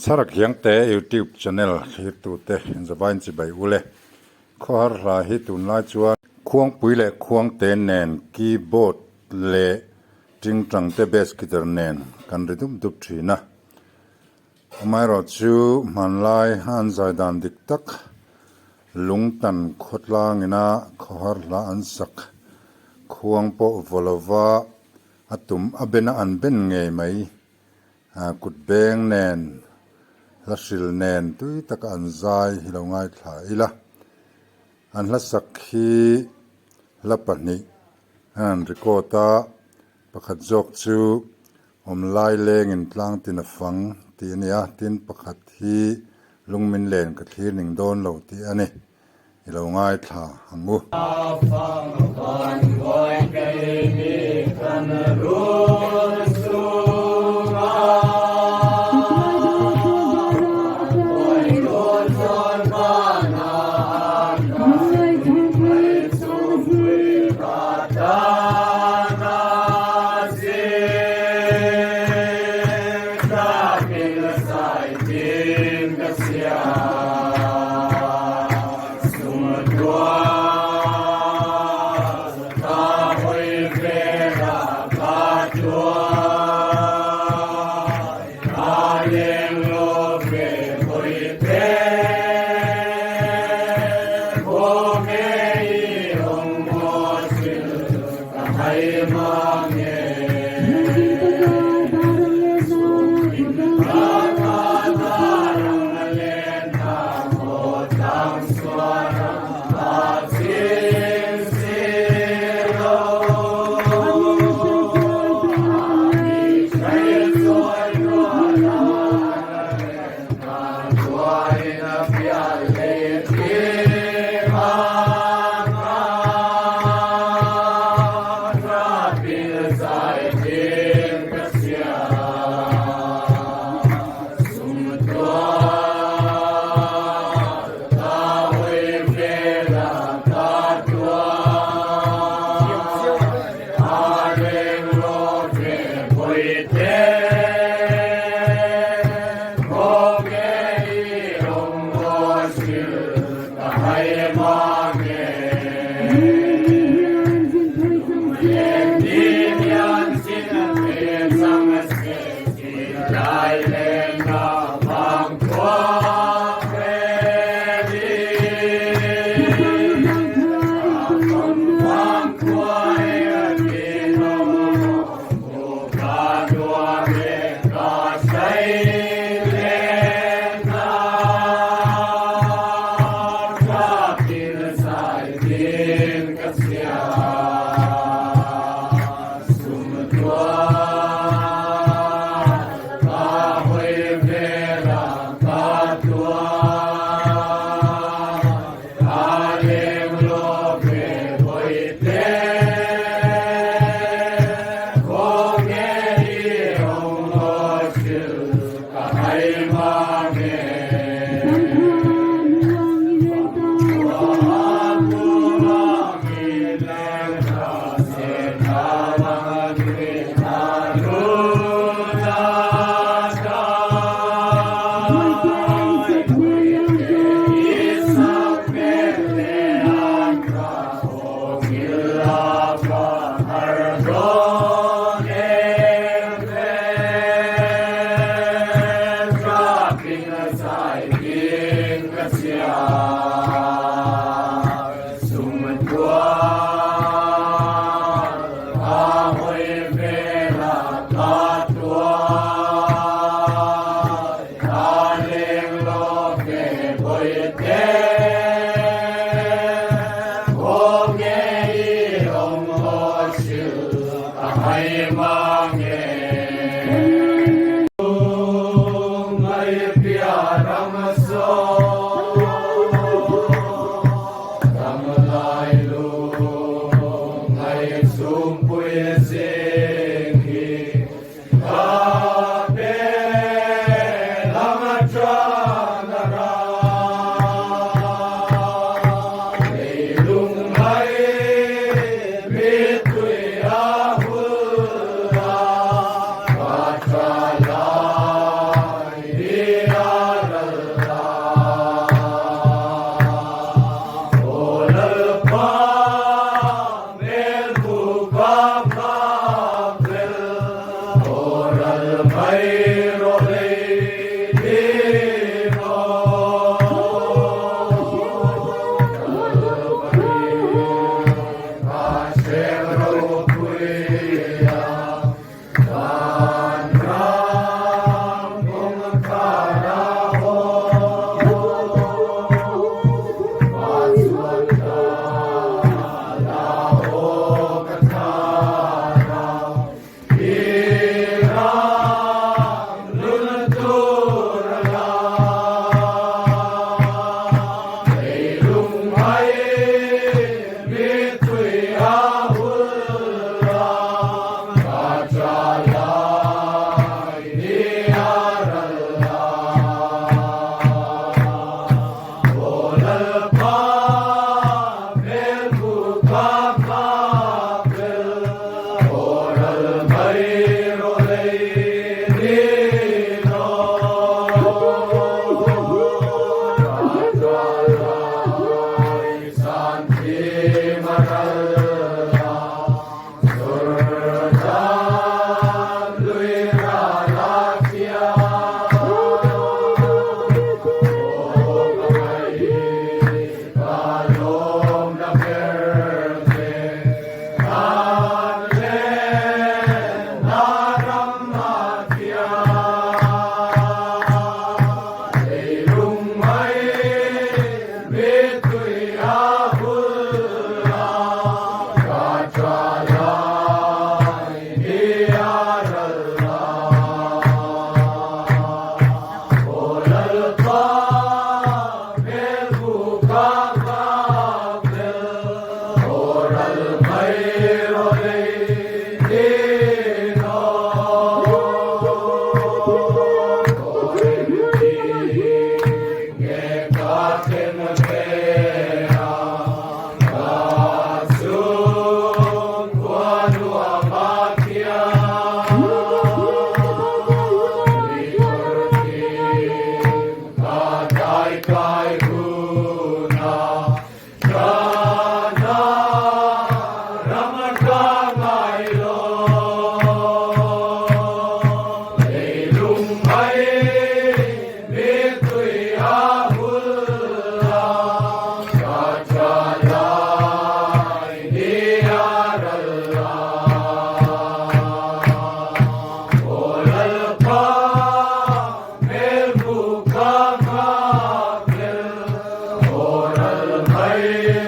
Chharak Hiangte YouTube channel thlirtute inzavain chibai ule. Khawhar hla hi tunlai chuan Khuangpui leh Khuangte nen keyboard leh tingtangte bass guitar nen kan ri dup dup thin a. Amaherawhchu hmanlai an zai dan dik tak lungtan khawtlangina khawhar hla an sak khuang pawh vaw lova a tum a bena an ben ngei mai. Kut beng nen, hla hril nen tui taka an zai hi lo ngaithla ila. An hla sak hi hla pahnih an han record a, pakhat zawk chu awm lai lengin tlang tin a fang tih a ni a, tin pakhat hi lung min len ka thlir ning dawn lo tih a ni. I lo ngaithla ang u. Hai.